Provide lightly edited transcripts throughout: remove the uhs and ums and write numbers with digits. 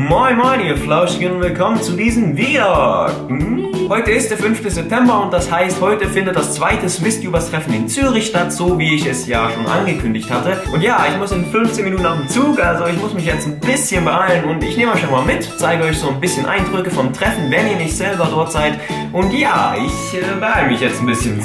Moin moin ihr Flauschigen, willkommen zu diesem Video. Heute ist der 5. September und das heißt, heute findet das zweite Swistubers-Treffen in Zürich statt, so wie ich es ja schon angekündigt hatte. Und ja, ich muss in 15 Minuten auf den Zug, also ich muss mich jetzt ein bisschen beeilen und ich nehme euch schon mal mit, zeige euch so ein bisschen Eindrücke vom Treffen, wenn ihr nicht selber dort seid. Und ja, ich beeile mich jetzt ein bisschen.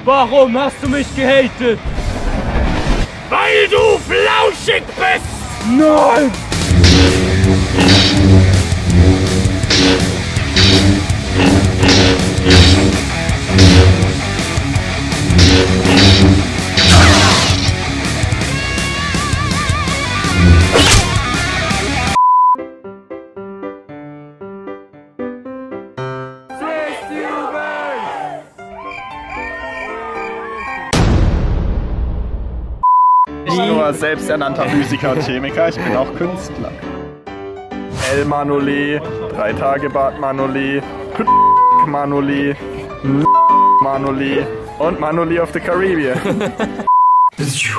Warum hast du mich gehatet? Weil du flauschig bist! Nein! Nicht nur selbsternannter Physiker und Chemiker, ich bin auch Künstler. El Manoli, 3 Tage Bad Manoli, Manoli, Manoli und Manoli of the Caribbean.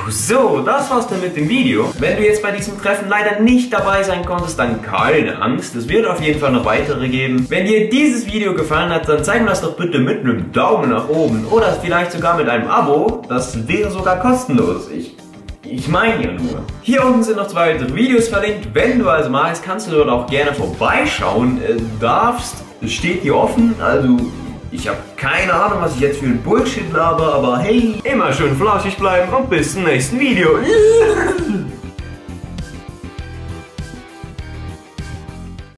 So, das war's dann mit dem Video. Wenn du jetzt bei diesem Treffen leider nicht dabei sein konntest, dann keine Angst. Es wird auf jeden Fall noch weitere geben. Wenn dir dieses Video gefallen hat, dann zeig mir das doch bitte mit einem Daumen nach oben oder vielleicht sogar mit einem Abo. Das wäre sogar kostenlos. Ich meine ja nur. Hier unten sind noch 2 weitere Videos verlinkt. Wenn du also magst, kannst du dort auch gerne vorbeischauen. Es steht dir offen. Also, ich habe keine Ahnung, was ich jetzt für ein Bullshit laber, aber hey, immer schön flauschig bleiben und bis zum nächsten Video.